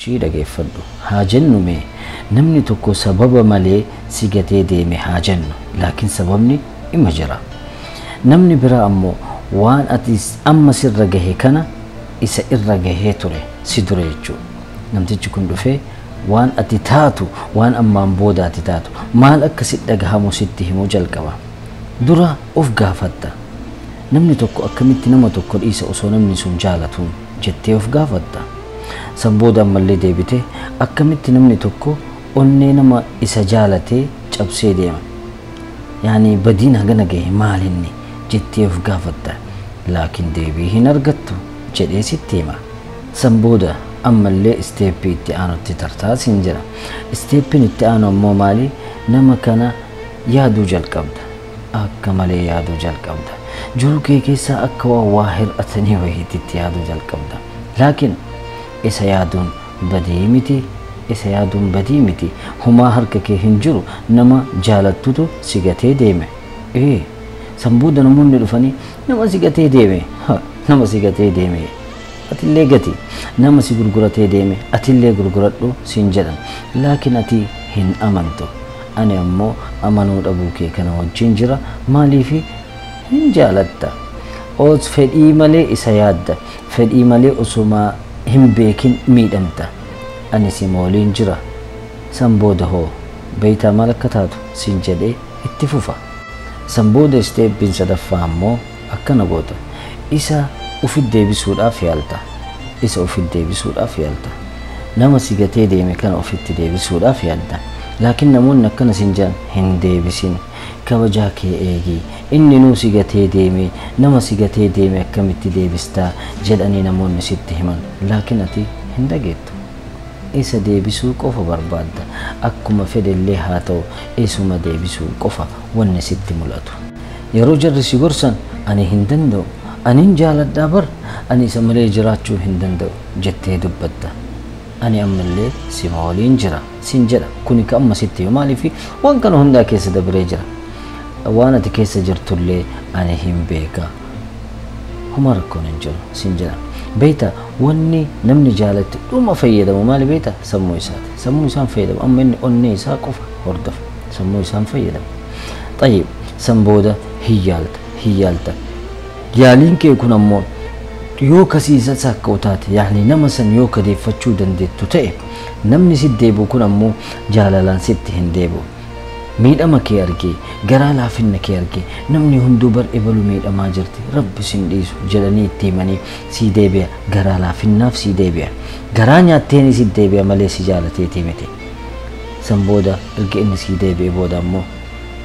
Ishii dhageeffadhu. Haa jennu mee namni tokko sababa malee si gatee deeme haa jennu, laakiin sababni ima jira. Namni biraa ammoo waan ati amma sirra gahe kana isa irra gahee ture si dura jechuudha. Namtichi kun dhufee waan ati taatu, waan ammaan booda ati taatu, maal akka si dhagahamu sitti himuu jalqaba. Dura of gaafatta. Namni tokko akkamitti nama tokko dhiisa osoo namni sun jaalatuun jettee of gaafatta. San booda ammallee deebitee akkamitti namni tokko onnee nama isa jaalatee cabsee deema. Yaani badiin hagana gahe maalinni jettee of gaafatta. Laakiin deebii hin argattu jedhee sitti hima. San booda ammallee isteeppii itti aanutti tartaa siin jira. Isteeppiin itti aanu ammoo maali? Nama kana yaaduu jalqabda. Akka malee yaaduu jalqabda. Jiruu kee keessaa akka waan waa hir'atanii wayiitti yaaduu jalqabda. Laakiin isa yaaduun badii miti. Isa yaaduun badii miti. Humaa harka kee hin jiru, nama jaalattutu si gatee deeme. San booda namoonni dhufanii nama si gatee deeme. Nama si gatee deeme. Atillee gati. Nama si gurguratee deeme atillee gurguradhu siin jedhan. Laakiin ati hin amantu. Ani ammoo amanuu dhabuu kee kana wajjin jira. Maaliifi hin jaalatta. Os fedhii malee isa yaadda. Fedhii malee osuma hin beekin miidhamta. Ani si waliin jira. San booda hoo beeytaa maal akka taatu siin jedhee itti fufa. San booda isteeppiin sadaffaa ammoo akkana goota. Isa ufit deebisuudhaaf yaalta. Isa ufit deebisuudhaaf yaalta. Nama si gatee deeme kana ofitti deebisuudhaaf yaalta. Laakiin namoonni akkana siin jedhan hin deebisin. Kabajaa kee eegi. Inni nuu si gatee deeme, nama si gatee deeme akkamitti deebistaa jedhanii namoonni sitti himan. Laakiin ati hin dhageettu. Isa deebisuu qofa barbaadda. Akkuma fedhellee haa ta'u isuma deebisuu qofa wanni sitti mul'atu. Yeroo jarri si gorsan ani hin danda'u, ani hin jaaladhaa bar, ani isa malee jiraachuu hin danda'u jettee dubbatta. Ani ammallee sima waliin jira siin jedha. Kuni ka amma sitti himu. Maaliif waan kana hundaa keessa dabree jira. Waan ati keessa jirtullee ani hin beeka. Huma rakkoon hin jiru siin jedha. Beeyta wanni namni jaalatti dhuma fayyadamu maali beeyta? Sammuu isaati. Sammuu isaan fayyadamu. Amma inni onnee isaa qofa hordofa. Sammuu isaan fayyadamu. Xayyib san booda hin yaalta, hin yaalta. Yaaliin kee kun ammoo yoo kasiisa sakka'u taate, yaani nama san yoo kadeeffachuu dandeettu ta'e, namni si deebi'u kun ammoo jaalalaan sitti hin deebi'u. Miidhama kee argee, garaa laafinna kee argee, namni hunduu bar ebalu miidhamaa jirti, rabbi sin dhiisu jedhanii itti himanii sii deebi'a. Garaa laafinnaaf sii deebi'a. Garaa nyaatteeni si deebi'a malee si jaalateetii miti. San booda erga inni sii deebi'e booda ammoo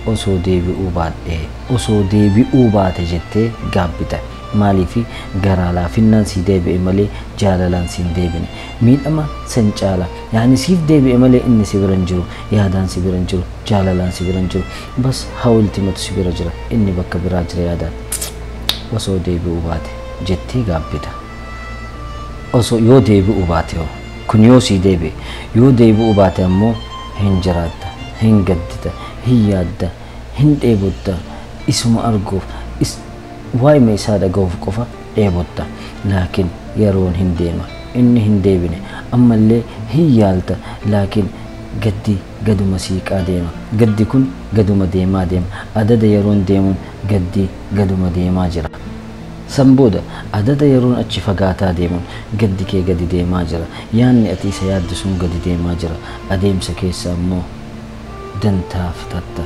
osoo deebi'uu baadhee, osoo deebi'uu baate jettee gaabbita. Maaliifi garaa laafinnaan sii deebi'e malee jaalalaan siin deebine. Miidhama san caala. Yaani siif deebi'e malee inni si bira hin jiru, yaadaan si bira hin jiru, jaalalaan si bira hin jiru. Bas hawultimatu si bira jira, inni bakka biraa jira yaadaan. Osoo deebi'uu baate jettee gaabbita. Osoo yoo deebi'uu baate hoo kun yoo sii deebi'e, yoo deebi'uu baate ammoo hin jiraatta, hin gaddita, hin yaadda, hin dheebotta. Isuma arguuf, waa'ima isaa dhaga'uuf qofa dheebotta. Laakiin yeroon hin deema, inni hin deebine. Ammallee hin yaalta, laakiin gaddi gaduma siiqaa deema. Gaddi kun gaduma deemaa deema. Adada yeroon deemuun gaddi gaduma deemaa jira. San booda adada yeroon achi fagaataa deemuun gaddi kee gadi deemaa jira. Yaanni ati isa yaaddu sun gadi deemaa jira. Adeemsa keessa ammoo dantaa fixatta.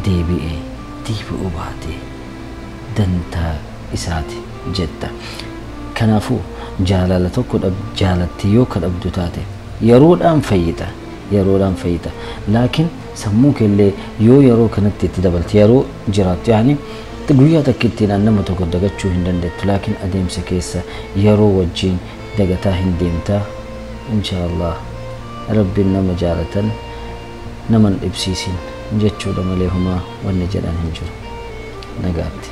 Deebi'ee deebi'uu baate dantaa isaati jetta. Kanaafuu jaalala tokko jaalattee yoo ka dhabdu taate yeroodhaan fayyita. Yeroodhaan fayyita. Laakiin sammuu keellee yoo yeroo kanatti itti dabalte yeroo jiraattu, yaani guyyaa takkittiidhaan nama tokko dagachuu hin dandeettu. Laakiin adeemsa keessa yeroo wajjin dagataa hin deemtaa. Inshaallah rabbiin nama jaalatan nama hin dhibsiisin jechuudha malee homaa wanni jedhan hin jiru. Nagaatti.